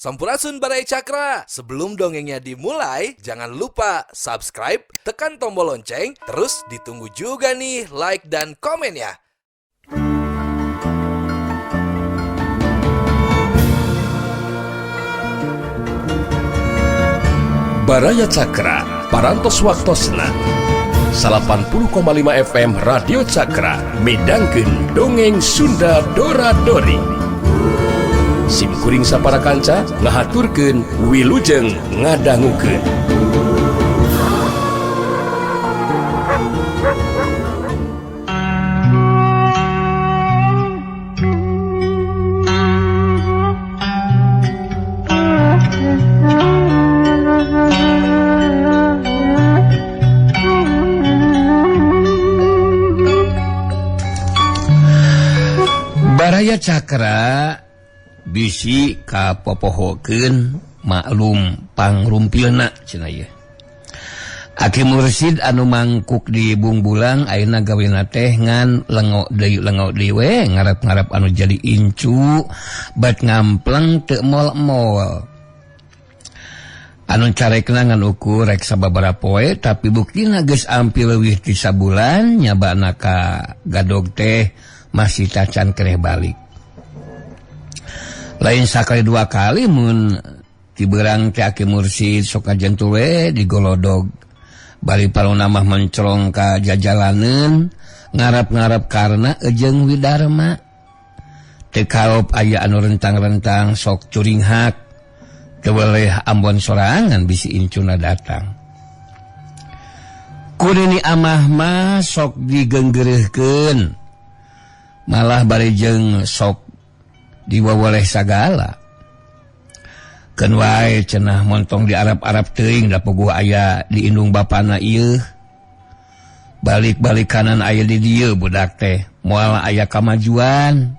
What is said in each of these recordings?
Sampurasun, Baraya Cakra. Sebelum dongengnya dimulai, jangan lupa subscribe, tekan tombol lonceng, terus ditunggu juga nih like dan komennya. Baraya Cakra, Parantos Waktosna 80,5 FM Radio Cakra midangkeun Dongeng Sunda Dora Dori. Sim kuring sapara kanca ngahaturkeun wilujeng ngadangukeun. Baraya Cakra bisi kapopohokeun maklum pangrumpilna cenah ieu. Aki Mursid anu mangkuk di Bungbulang ayeuna gawena teh ngan lengok deui we ngarep-ngarep anu jadi incu bat ngampleng teu mol-mol. Anu carekna ngan ukur rek sababaraha poe tapi buktina geus ampil leuwih ti sabulan nyabana ka gadog teh masih tacan keneh balik. Lain sakali dua kali mun tiberang teh Aki Mursid sok kajentul we digolodog. Bari paluna mah mencelong ka jajalaneun ngarap-ngarap karena ejeng Widarma. Teu kaop aya anu rentang-rentang sok curinghak. Teu weleh ambon sorangan bisi incuna datang. Ku nini amah mah sok digenggereuhkeun. Malah bari jeung sok diwaweleh sagala. Keun wae cenah montong di Arab-Arab teuing da puguh aya di indung bapana ieu. Balik-balik kanan aya di dieu budak teh moal aya kamajuan.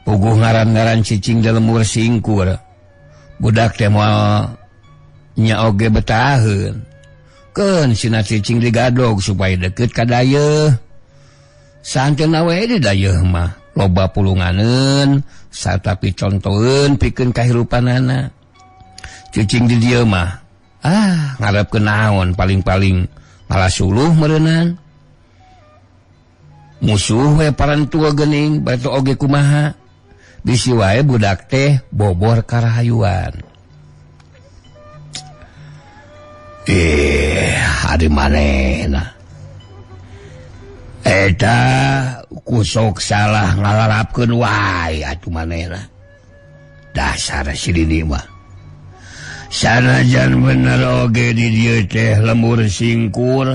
Puguh ngaran-ngaran cicing di lemur singkur. Budak teh moal nya oge betaheun. Keun sina cicing digadog supaya deket ka dayeuh. Saanteuna we di dayeuh mah loba pulunganeun sarta picontoeun pikeun kahirupanana. Cicing di dieu mah ngarepkeun naon paling-paling malah suluh meureunnan. Musuh we parantua geuning batu oge kumaha. Bisi wae budak teh bobor karahayuan. Ari manehna eta kusok salah ngalarapkeun wae atuh manehna. Dasar si Dini mah. Sanajan bener oge di dieu teh lemur singkur.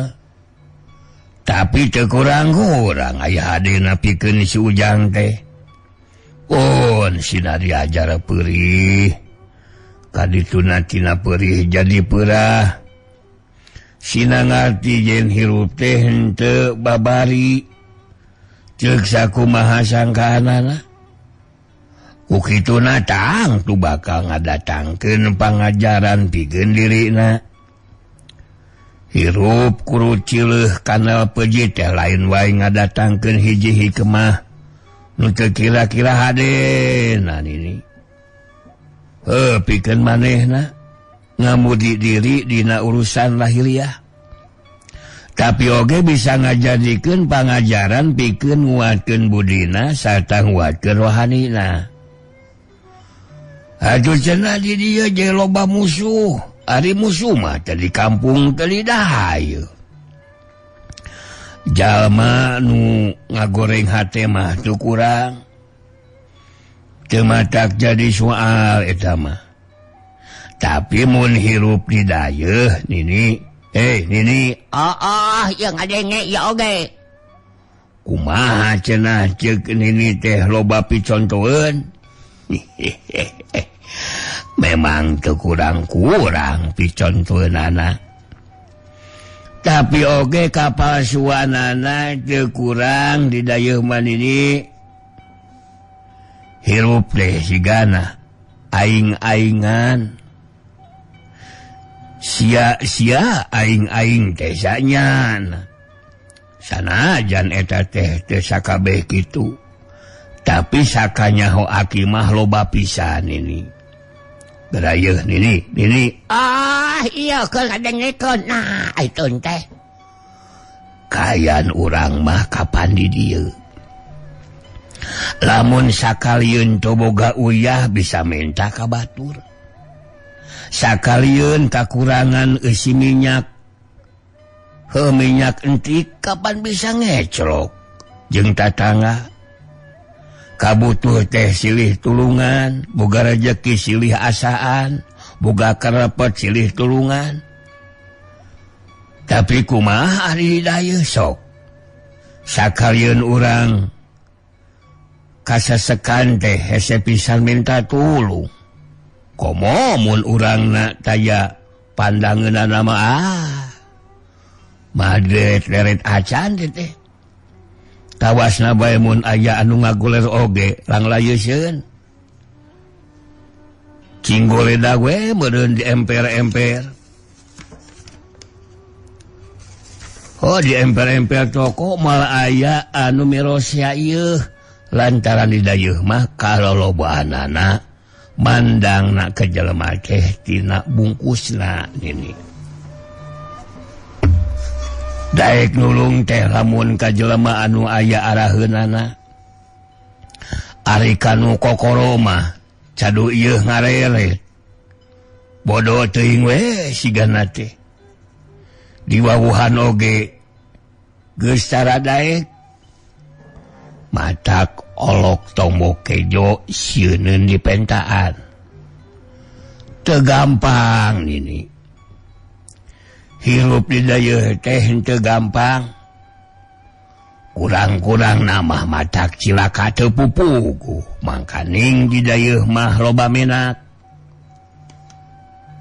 Tapi teu kurang-kurang aya hadena pikeun si Ujang teh. Pun sina diajar peurih. Kadituna tina peurih jadi peurah. Sina ngarti yen hirup teh henteu babari. Ceuk sakumaha sangkaanana. Ku kituna tangtu bakal ngadatangkeun pangajaran pikeun dirina. Hirup kuru cileuh kanal peji teh lain wae ngadatangkeun hiji hikmah nu teu kira-kira hadena nini. Heuh pikeun manehna ngamudi diri dina urusan lahiriah. Tapi oge bisa ngajadikeun pangajaran pikeun nguatkeun budina sarta nguatkeun rohanina. Aduh cenah di dieu je loba musuh. Ari musuh mah teh di kampung teh di dahayu. Jalma nu ngagoreng hate mah teu kurang. Teu matak jadi soal eta mah. Tapi mun hirup di dayeuh nini, nini, yang ngadenge ya oge. Kumaha cenah ceuk nini teh loba picontoeun. Memang teu kurang-kurang picontoeunana. Tapi oge kapalsuanana teu kurang di dayeuh mah nini. Hirup teh sigana aing-aingan. Sia-sia aing-aing teh sanyan. Sanajan eta teh teu sakabeh kitu. Tapi sakanyaho aki mah loba pisan ini. Berayeuh nini nini ah iya keur ngadengekeun nah itu teh kayan urang mah kapan di dieu lamun sakalieun teu boga uyah bisa minta ka batur sakalieun kakurangan eusi minyak heuh minyak entik kapan bisa ngecrok jeung tatangga kabutuh teh silih tulungan boga rejeki silih asaan boga karepet silih tulungan tapi kumaha ari dayeuh sok sakalieun urang kasasekan teh hese pisan minta tulung komo mun urangna taya pandangeunana mah ah madret leret acan teh tawasna bae mun aya anu ngaguler oge langlayeuseun cinggoleda we meureun di emper-emper oh di emper-emper toko malah aya anu mirosia ieu lantaran di dayeuh mah kalolobaanana mandangna ka jelema teh tina bungkusna nini daek nulung teh lamun ka jelema anu aya araheunana ari kanu kokoro mah cadu ieu ngareret bodo teuing we sigana teh diwawuhan oge geus tara daek matak olok tombok kejo sieuneun dipentaan teu gampang nini hirup di dayeuh teh henteu gampang kurang-kurang nama matak cilaka teu pupugu mangkaning di dayeuh mah loba menak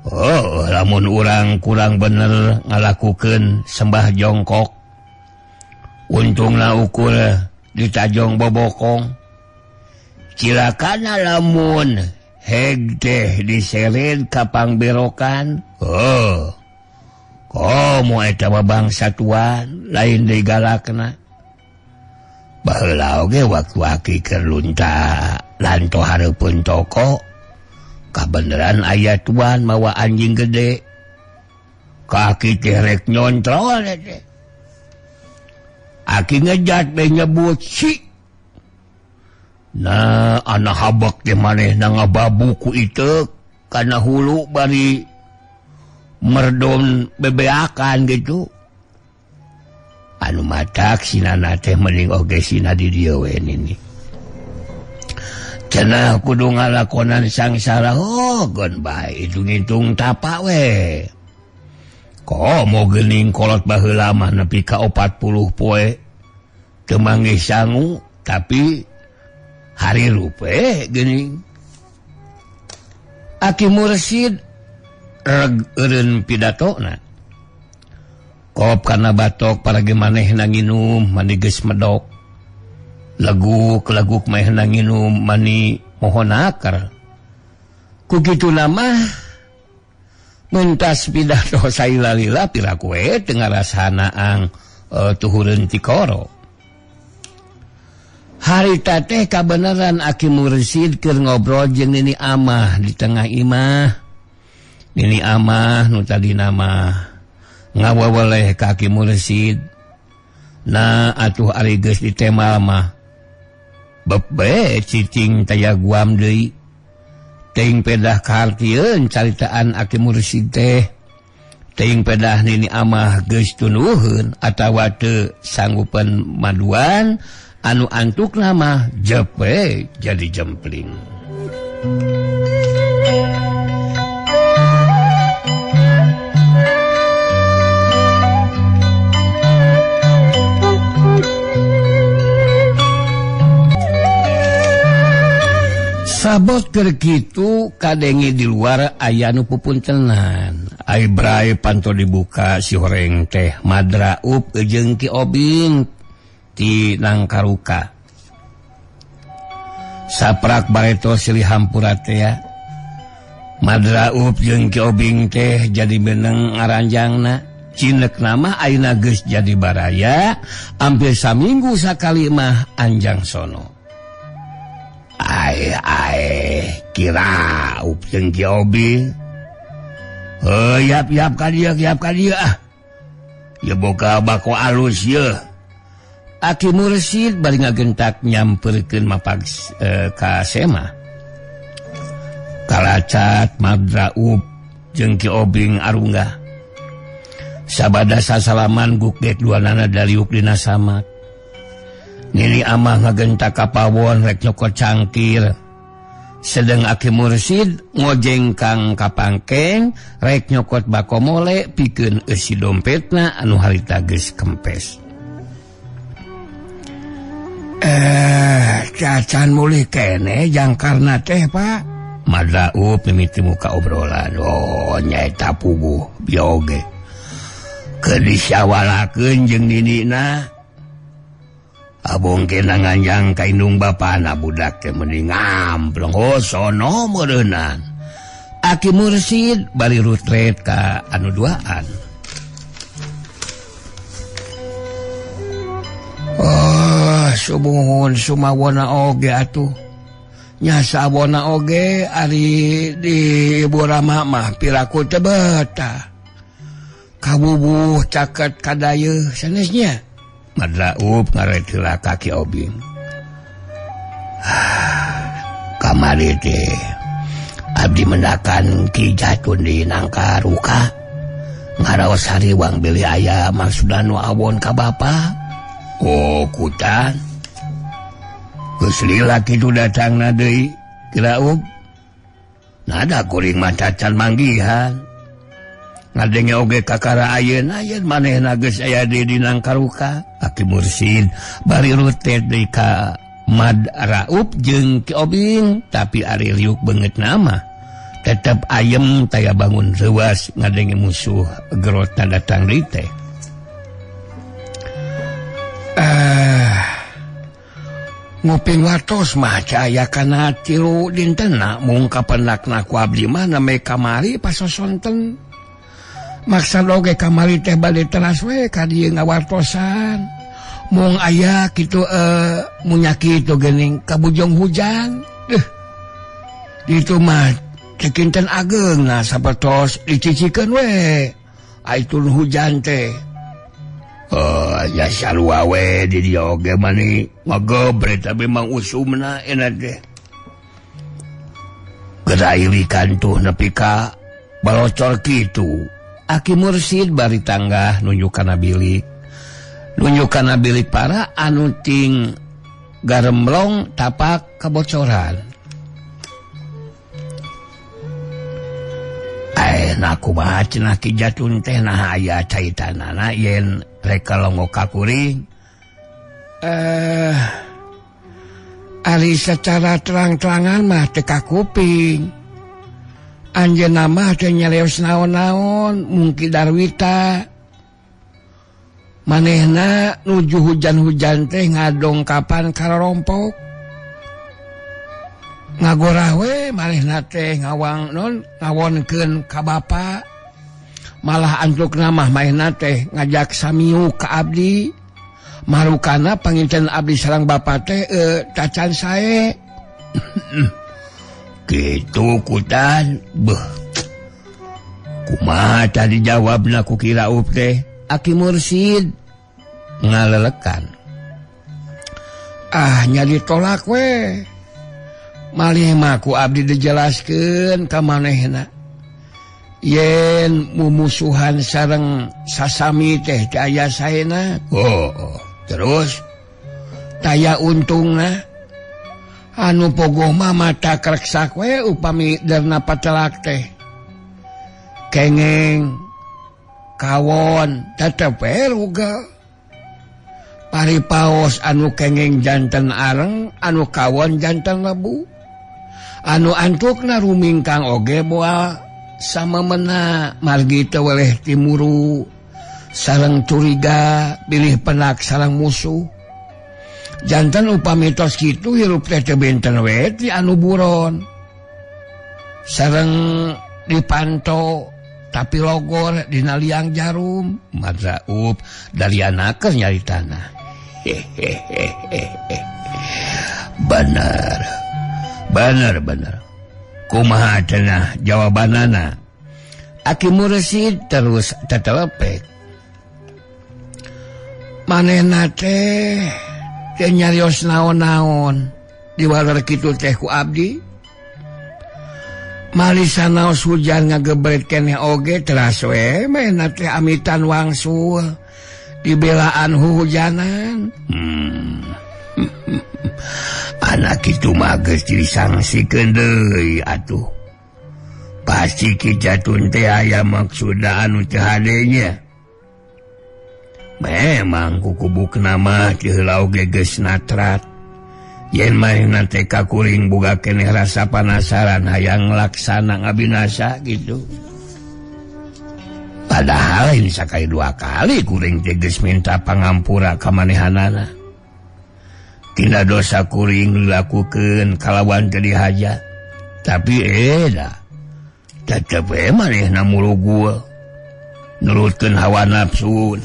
oh lamun urang kurang bener ngalakukeun sembah jongkok untungna ukur ditajong bobokong cilakana lamun heg teh diseret ka pangberokan oh komo eta mah bangsa tuan lain deui galakna baheula oge waktu aki keur lunta lanto hareupeun toko kabeneran aya tuan mawa anjing gede ka aki teh rek nyontrol teh aki ngejat be nyebut si nah anak habak teh manehna ngababu ku iteuk kana hulu bari merdon bebeakan gitu anu matak sinana teh mending oge sina di dieu we nini cenah kudu ngalakonan sangsara hogon bae hitung-hitung tapak we komo geuning kolot baheula mah nepi ka 40 poe teu manggih sangu tapi hari rupe geuning Aki Mursid reg eureun pidatona kop kana batok parage manehna nginum mani geus medok leguk-leguk manehna nginum mani mohon akar ku kituna mah mentas pidato saila-lila piraku we teu ngarasanaang tuhureun tikoro harita teh kabeneran Aki Mursid keur ngobrol jeung Nini Amah di tengah imah Nini Amah nu tadina mah ngawaweleh ka Aki Mursid nah atuh ari geus ditemal mah bebe cicing taya guam deui teuing pedah kahartieun caritaan Aki Mursid teh teuing pedah Nini Amah geus tunuhun atawa teu sanggupeun maduan anu antukna mah jepe jadi jempling. Sabot keur kitu kadenge di luar aya nu pupuntenan. Ai bray panto dibuka si horeng teh madraup jeung Ki Obing ti Nangkaruka. Saprak bareto silih hampura teh ya. Madraup jeung Ki Obing teh jadi beneng aranjangna. Cinek nama ayeuna geus jadi baraya, hampir saminggu sakali mah anjang sono. Ae ae kira up jeung Ki Obing. Heuh yap ka dieu yap ka dieu ah. Ye boga bako alus ye. Aki Mursid bari ngagentak nyamperkeun mapag ka Sema. Kalacat Madraub jeung Ki Obing arunggah. Sabada sasalaman gugek duanana daliuk dina samak. Nini amah ngagentak ka pawon rek nyokot cangkir. Sedeng Aki Mursid ngojengkang ka pangkeng rek nyokot bako mole pikeun eusi dompetna anu harita geus kempes. Cacan mulih kene jangkarna teh Pak. Madraub mimiti muka obrolan. Oh nyaeta puguh bioge. Keur disyawalakeun jeung ninina. Abong kena nganjang ka indung bapana budak teh mending ngamplong. Oh sono meureunnan. Aki Mursid bari rutret ka anu duaan. Oh sumuhun sumawona oge atuh. Nya sabona oge ari di Ibu Rama mah piraku teh betah. Kabubuh caket kadayeuh sanesnya. Madraub ngaretila ka Ki Obing. Kamari teh abdi mendakan Ki Jatun di Nangkaruka. Ngaraos hariwang bilih aya maksudan nu awon ka bapa. Oh kutan. Geus lila kitu datangna deui Kiraub. Nada kuring mah cacan manggihan. Ngadenge oge kakara ayeuna ayeun manehna geus aya di Nangkaruka. Aki Mursid bari rutet deui ka Madraub jeung Ki Obing, tapi ari liuk beungeut nama tetep ayem taya bangun reuas ngadenge musuh gerotna datang deui teh. Nguping watos mah aya kana 3 dintenna mung kapendakna ku abdi mah name kamari pasosonten. Maksad oge kamari teh bade teras we ka dieu ngawartosan. Mung aya kitu munyaki itu geuning kabujong hujan. Deuh. Ditu mah cekinten ageung na sapertos dicicikeun we. Ai turun hujan teh. Oh, ya sarua we di dieu oge mani ngagebre tapi mang usumna enak teh. Geura irikan tuh nepi ka balocor kitu. Aki Mursid bari tanggah nunjuk kana bilik. Nunjuk kana bilik para anu ting garemblong tapak kebocoran. Nah kumaha cenah Ki Jatun teh nah aya caitanana yen rek kalongo ka kuring. Ari secara terang-terangan mah teu kakuping. Anjeunna mah teu nyaleos naon-naon mung Ki Darwita. Manehna nuju hujan-hujan teh ngadongkapan karorompok. Ngagorah we manehna teh ngawang non ngawonkeun ka bapa. Malah antukna mah manehna teh ngajak samiu ka abdi. Marukana panginten abdi sareng bapa teh tacan sae. Kitu kutan beuh. Kumaha tadi jawabna ku Ki Raup teh? Aki Mursid ngalelekan. Ah nya ditolak we. Malih mah ku abdi dijelaskeun ka manehna. Yen mumusuhan sareng sasami teh teu aya saena. Oh, terus taya untungna. Anu pogoh mah mata kreksak we upami derna patelak teh. Kengeng kawon tetep we ruga. Pari paos anu kengeng janten areng, anu kawon janten lebu. Anu antukna rumingkang oge boa sama mena margi teu weleh timuru sareng curiga bilih penak sareng musuh. Janten upami tos kitu hirup teh teu benten we ti anu buron. Sareng dipanto tapi logor dina liang jarum. Madraub dari anaker nyari tanah. Hehehehe. Bener. Bener-bener kumaha cenah jawabanana. Aki Mursid terus tetelepek. Manehna teh teu nyarios naon-naon diwaler kitu teh ku abdi. Malisa naos hujan ngagebret keneh oge teras we manehna teh amitan wangsul dibelaan huhujanan. Anak itu mah geus disangsikeun deui atuh. Pasti Ki Jatun teh aya maksudna anu teu hade nya. Memang kukubukna mah teu heula oge geus natrat. Yen manehna teh ka kuring boga keneh rasa panasaran hayang laksana ngabinasa gitu. Padahal ini sakali dua kali kuring teh geus minta pangampura ka manehanana. Tina dosa kuring dilakukeun kalawan teu dihaja. Tapi eda tetep we manehna murugul nurutkeun hawa nafsu.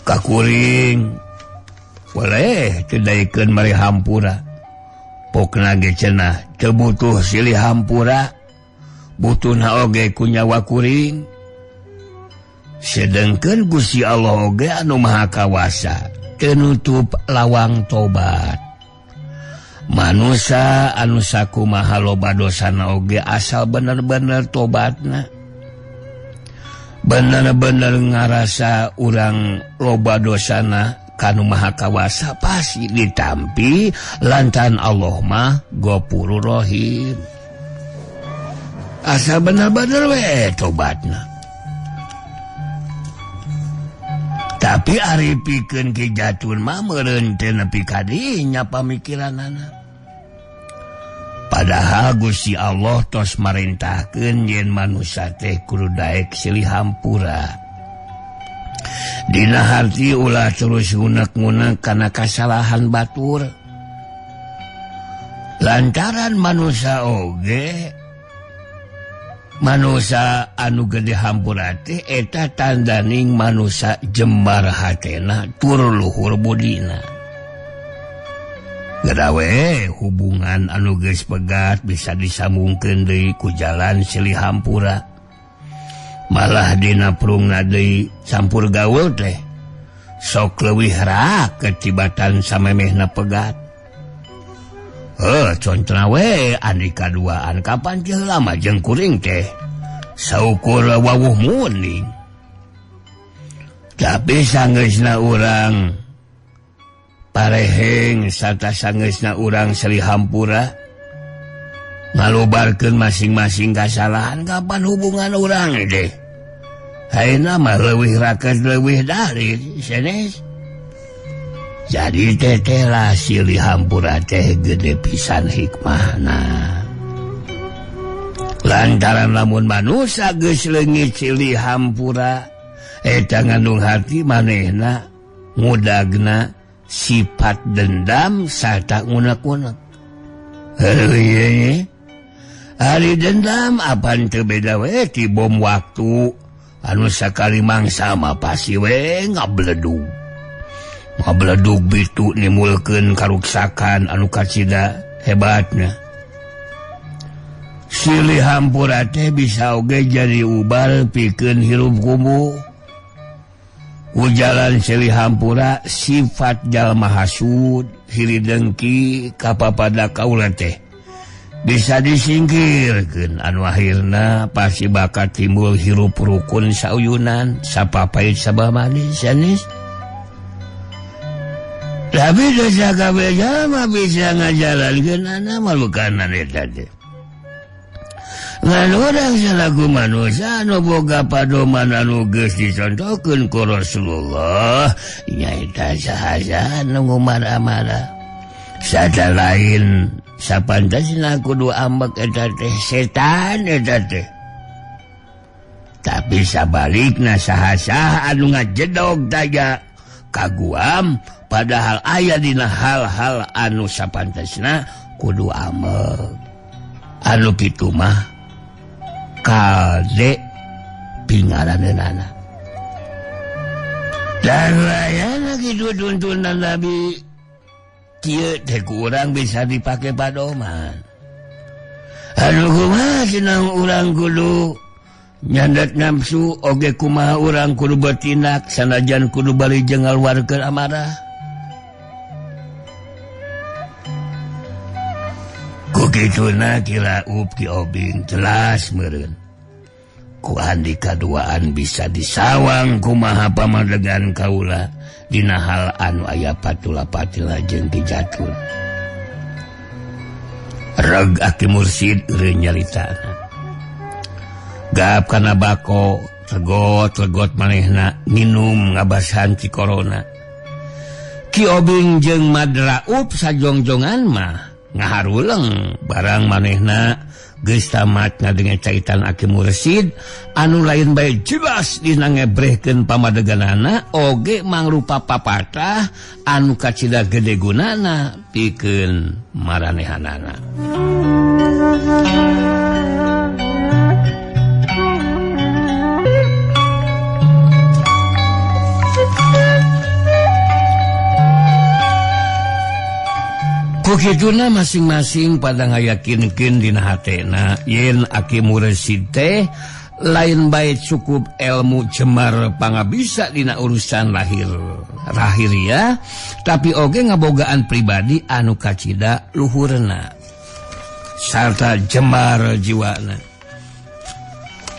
Ka kuring boleh teu daekeun mari hampura. Pokna ge cenah teu butuh silih hampura, butuhna oge ku nyawa kuring. Sedengkeun Gusti Allah oge anu Maha Kawasa teu nutup lawang tobat. Manusa anu sakumaha loba dosana oge asal bener-bener tobatna. Bener-bener ngarasa urang loba dosana kanu Maha Kawasa pasti ditampi lantaran Allah mah Ghafurur Rahim. Asal bener-bener we tobatna. Tapi ari pikeun Ki Jatun mah meureun teu nepi ka dinya pamikiranana. Padahal Gusti Allah tos marintahkeun yen manusa teh kudu daek silih hampura. Dina harti ulah terus ngunek-ngunek kana kasalahan batur. Lantaran manusa oge manusa anu gede hampura teh eta tandaning manusa jembar hatena tur luhur budina. Geura we hubungan anu geus pegat bisa disambungkeun deui ku jalan silih hampura. Malah dina prungna deui campur gaul teh sok leuwih raket tibatan samemehna pegat. Contohna we andika duaan kapan teh lama jeung kuring teh saukur wawuh muning. Tapi sanggeusna urang pareheng sarta sanggeusna urang silih hampura ngalubarkeun masing-masing kasalahan kapan hubungan urang teh. Ayeuna mah leuwih raket leuwih dari sanes. Jadi teteh lah silih hampura teh gede pisan hikmahna. Lantaran lamun manusa geus leungit silih hampura eta ngandung hati manehna ngudagna sifat dendam sarta ngunek-ngunek. Heuh ieu ari dendam apan teu beda we ti bom waktu anu sakali mangsa mah pasti we ngabledug. Ngabledug bitu nimulkeun karuksakan anu kacida hebatna. Silih hampura teh bisa oge jadi ubar pikeun hirup kumuh. Ku jalan silih hampura sifat jalma hasud, hiri dengki kapapada kaula teh bisa disingkirkeun anu akhirna pasti bakal timbul hirup rukun sauyunan sapapait sabah manis sanes. Tapi dosa kabeh jalma bisa ngajalankeun ana malukanan eta teh. Ngan urang salaku manusia anu boga padoman anu geus dicontohkeun ku Rasulullah nyaeta saha nu marah-marah. Sada lain sapantasna kudu ambek eta teh setan eta teh. Tapi sabalikna saha-saha anu ngajedog daya kaguam padahal aya dina hal-hal anu sapantasna kudu ambek. Anu kitu mah kalde pingaraneunana. Dan rayana kitu tuntunan Nabi Kieu teh ku urang bisa dipake padoman. Aduh kumaha cenah urang kudu nyandat nafsu oge kumaha urang kudu bertindak sanajan kudu bali jeung ngaluarkeun amarah. Ku kituna Ki Raup Ki Obing jelas meureun. Ku andika duaan bisa disawang kumaha pamadegan kaula dina hal anu aya patula-patila jeung Ki Jatun. Reg Aki Mursid eureun nyaritana. Gap kana bako legot-legot manehna minum ngabasahan ci corona. Ki Obing jeung Madraup sajongjongan mah ngaharuleng barang manehna geus tamat ngadenge caitan Aki Mursid anu lain bae jelas dina ngebrehkeun pamadeganana oge mangrupa papatah anu kacida gede gunana pikeun maranehanana. Kukituna masing-masing pada ngayakinkeun dina hatena yen Aki Mursid teh lain bae cukup ilmu jemar pangabisa dina urusan lahir rahiria tapi oge ngabogaan pribadi anu kacida luhurna sarta jemar jiwana.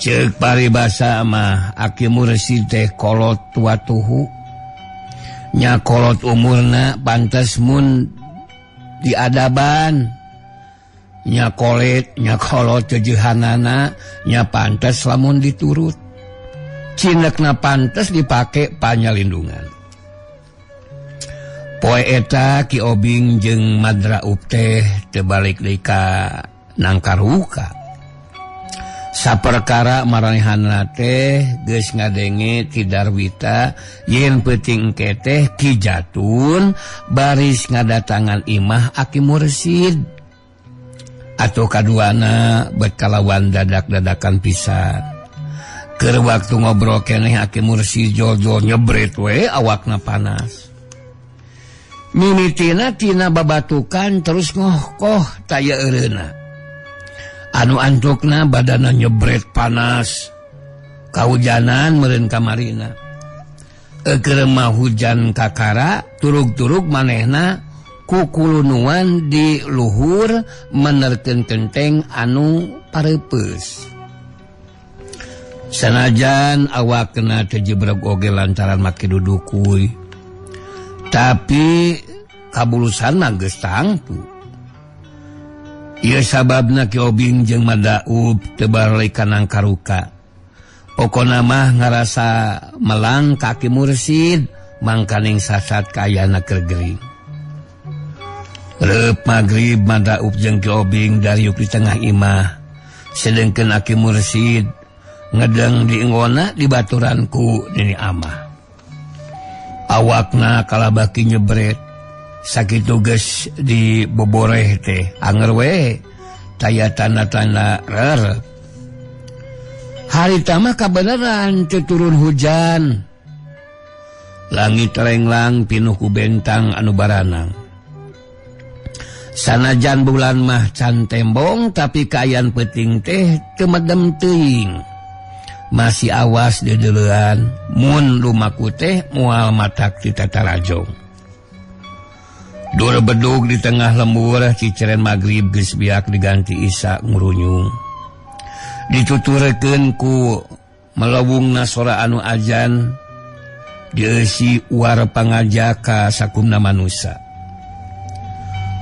Ceuk paribasa mah Aki Mursid teh kolot tua tuhu nya kolot umurna pantes mun diadaban nya kolet nya kolot jejehanana nya pantes lamun diturut cinekna pantes dipake panyalindungan. Poe eta Ki Obing jeung Madraup teh teu balik deui ka Nangkaruka. Saperkara maranehanna teh geus ngadenge ti Darwita yen peuting engke teh Ki Jatun baris ngadatangan imah Aki Mursid. Atau kaduana bet kalawan dadak-dadakan pisan. Keur waktu ngobrol keneh Aki Mursid jol-jol nyebret we awakna panas. Mimitina tina babatukan terus ngohkoh taya eureuna. Anu antukna badana nyebret panas kahujanan meureun kamarina. Eukeur mah hujan kakara turug-turug manehna kukulunuan di luhur menerkeun kenteng anu pareupeus. Sanajan awakna teu jebreg oge lantaran make dudukuy tapi kabulusan mah geus tangtu. Ieu sababna Ki Obing jeung Madaup teu baralik ka Nangkaruka. Pokona mah ngarasa melang ka Aki Mursid mangkaning sasat kaayana keur gering. Reup magrib Madaup jeung Ki Obing dariuk di tengah imah. Sedengkeun Aki Mursid ngedeng di enggona di baturan ku Nini Amah. Awakna kalabaki nyebret. Sakitu geus di boboreh teh anger we taya tanda-tanda rer. Harita mah kabeneran teu turun hujan. Langit renglang pinuh ku bentang anu baranang. Sanajan bulan mah can tembong tapi kaayaan peuting teh teu medem teuing. Masih awas deudeulean mun lumaku teh moal matak ti tatarajong. Dur bedug di tengah lembur ciceren magrib geus biak diganti Isa ngurunyung. Dituturkeun ku melewungna sora anu ajan dieusi uar pangajak ka sakumna manusa.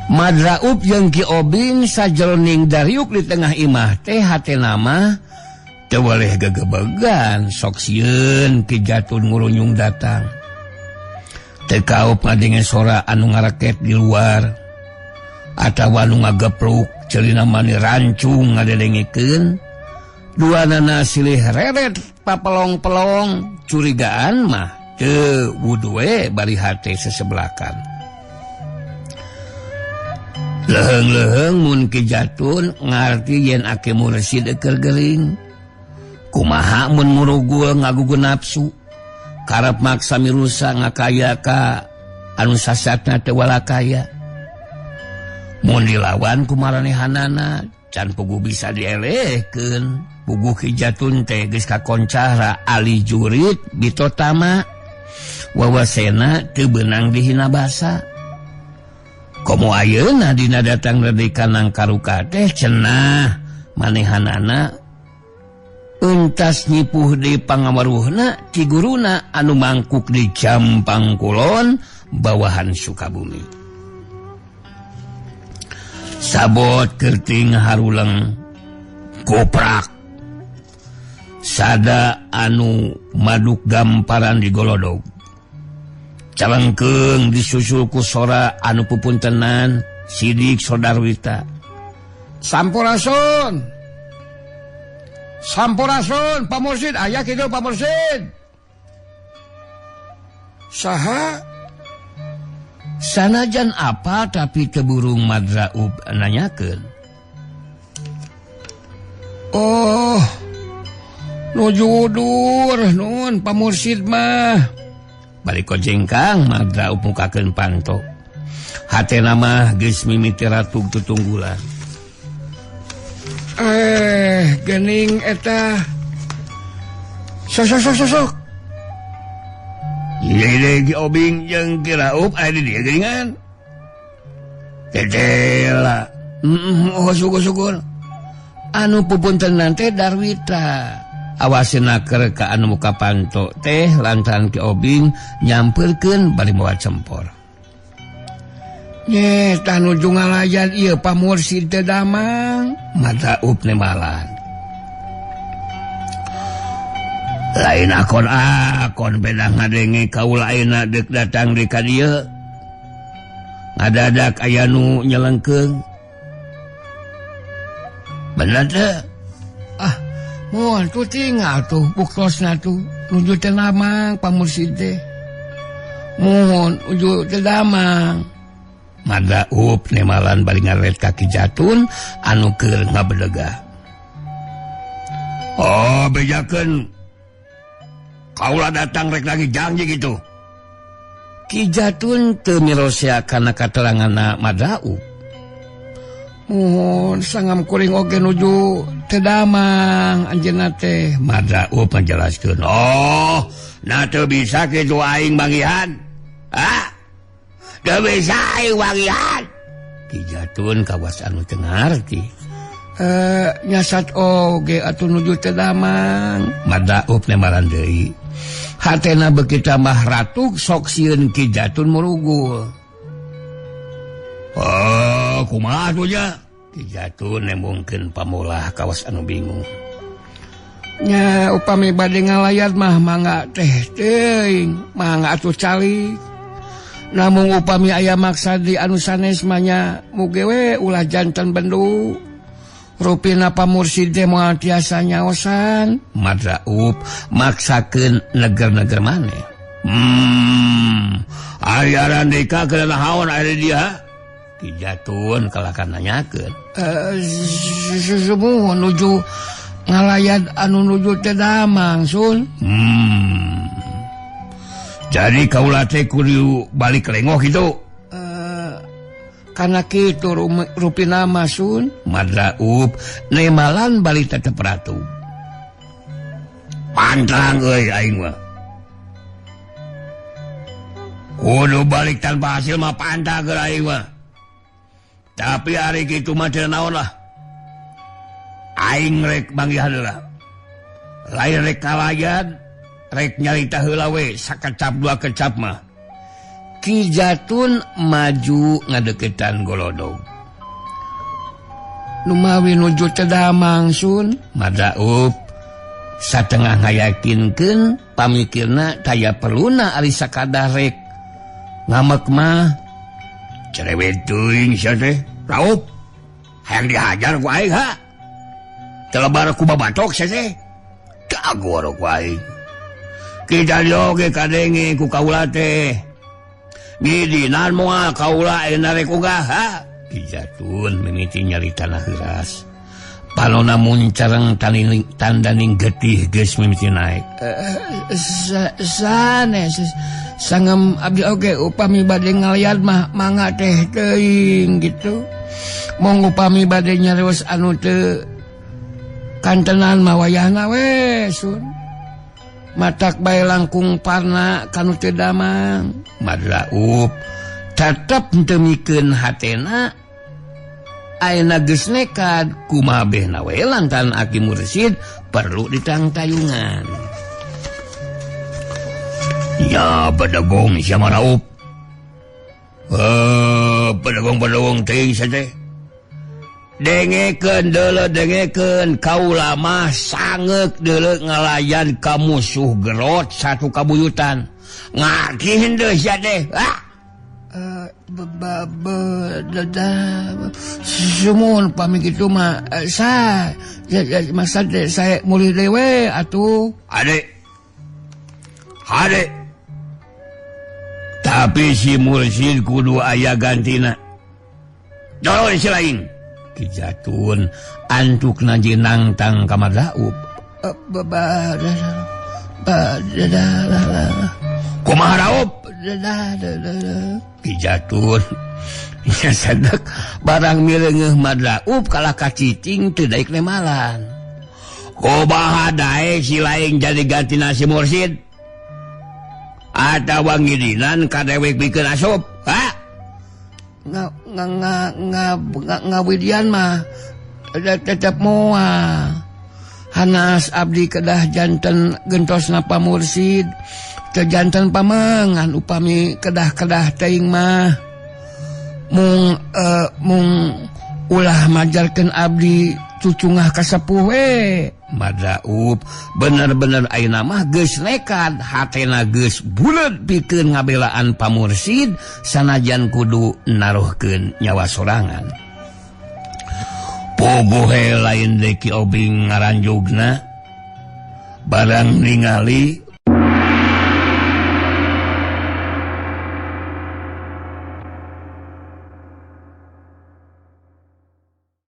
Madraup jeung Ki Obing sajroning dariuk di tengah imah teh hatena mah teu weleh gegebegan sok sieun Ki Jatun ngurunyung datang. Teu kaup ngadenge sora anu ngaraket di luar atawa anu ngagepluk ceulina mani rancung ngadedengekeun. Duanana silih reret papelong-pelong curigaan mah teu wudu we bari hate sesebelakan. Leuheung-leuheung mun Ki Jatun ngarti yen Aki Mursid keur gering. Kumaha mun murugul ngagugu nafsu karep maksa mirusa ngakaya ka anu sasatna teu walakaya. Mun dilawan ku maranehanana can puguh bisa dielehkeun. Puguh Ki Jatun teh geus kakoncara ali jurit bitotama wawasena teu beunang dihina basa. Komo ayeuna dina datang deui nang karuka teh cenah manehanana entas nyipuh di pangawaruhna ti guruna anu mangkuk di Jampang Kulon bawahan Sukabumi. Sabot kerting haruleng koprak sada anu maduk gamparan di golodog. Calengkeung disusul ku sora anu pupuntenan Sidik Sodarwita. Sampurasun. Sampurasun, Pak Mursid, aya kitu Pak Mursid. Saha? Sanajan apa tapi keburung Madraub nanyakeun. Oh, nuju udur nun Pak Mursid mah. Balik kojengkang Madraub mukakeun panto. Hatena mah geus mimiti ratug tutunggulan. Gening eta. Sok sok sok sok. Ieu Ki Obing jeung Ki Raup aya di dieu geuningan. Tetela. Oh syukur-syukur. Anu pupuntenan teh Darwita. Awasna keur ka anu muka panto teh lantaran Ki Obing nyampeurkeun bari mawa cempor. Nye tah nuju ngalayan ieu Pak Mursid teh damang. Madraub nemalan. Lain akon akon beda ngadenge kaula ayeuna deuk datang di ka dieu. Ngadadak aya nu nyelengkeung. Bener teu? Ah, moal tuh tinggal tuh buktosna tuh nuju teh damang Pak Mursid teh. Mohon nuju teh damang. Madraub nemalan bari ngaret ka Ki Jatun anu keur ngabedegah. Oh, bejakeun kaula datang rek lagi janji gitu. Ki Jatun teu mirosea kana kateranganna Madraub. Mohon sangam kuring oge nuju teu damang anjeunna teh. Madraub ngajelaskeun. Oh, nah teu bisa kitu aing manggihan. Ah? Teu bisa aing manggihan. Ki Jatun kawas anu teu ngarti. Nyasat oge atuh nuju teu damang. Madraub nemaran deui. Hatena beuki tambah ratug sok sieun Ki Jatun murugul. Oh, kumaha atuh nya? Ki Jatun nembongkeun pamulah kawas anu bingung. Nya upami bade ngalayat mah mangga teh teuing, mangga atuh calik. Namung upami aya maksad di anu sanes mah nya muge we ulah janten bendu. Rupina Pak Mursid teh moal tiasa nyaosan. Madraub maksakeun neger-neger maneh. Aya randeka keur naon aya di dieu? Ki Jatun kalakan nanyakeun. Sumuhun nuju ngalayat anu nuju teh damang sun. Jadi kaula teh kudu balik lengoh kitu. Kana kitu rupina mah sun. Madraub nemalan balik tetep ratu. Pantang euy aing mah. Kudu balik tanpa hasil mah pantang keur aing mah. Tapi hari kitu mah teu naon lah. Aing rek manggihan heula. Lain rek kalayan, rek nyarita heula we sakecap dua kecap mah. Ki Jatun maju ngadeukeutan golodog. Numawi nuju teu damang sun. Madraub satengah ngayakinkeun pamikirna taya perluna ari sakadar rek ngamek mah. Cerewet teuing sia teh, Raup. Hayang dihajar ku aing ha. Telebar ku babatok sia teh. Kagor ku aing. Kita oge kadenge ku kaula teh. Ngidinan moal kaula ayeuna rek ugah ha. Ki Jatun mimiti nyarita tanah heuras. Palona muncareng tandaning getih geus mimiti naek. Sanes sangem abdi oge upami bade ngaliat mah mangga teh teuing gitu. Mong upami bade nyarios anu teu kantenan mah wayahna we sun. Matak bae langkung parna kanu teu damang. Madraup tetep teu mikeun hatena ayeuna geus nekad kumaha behna we lantaran Aki Mursid perlu ditangtayungan. Ya bedegong sia Maraup. Bedegong-bedegong teuing sia teh. Dengekeun deuleu dengekeun kaula mah sangeuk deuleu ngalayan ka musuh gerot satu kabuyutan. Ngarti henteu sia teh? Ah. Sumuhun pami kitu mah sa masa saya mulih deui we atuh. Ade. Ade. Tapi si Mursid kudu aya gantina. Dorong si lain. Ki Jatun antukna jeung nangtang ka Madraup. Kumaha Raup? Ki Jatun nya sadek barang mireungeuh Madraup kalah ka cicing teu daek nemalan. Kumaha dae si lain jadi gantina si Mursid? Atawa ngidinan ka dewek pikeun asup? Ha? Ngawidian mah tetep moal. Hanas abdi kedah janten gentosna pamursid teu janten pamengan upami kedah-kedah teuing mah. Mung mung ulah majarkeun abdi cucungah ka sepuh we. Madraup bener-bener ayeuna mah geus nekad hatena geus buleud pikeun ngabelaan pamursid sanajan kudu naruhkeun nyawa sorangan. Puguhe lain deui Ki Obing ngaranjugna barang ningali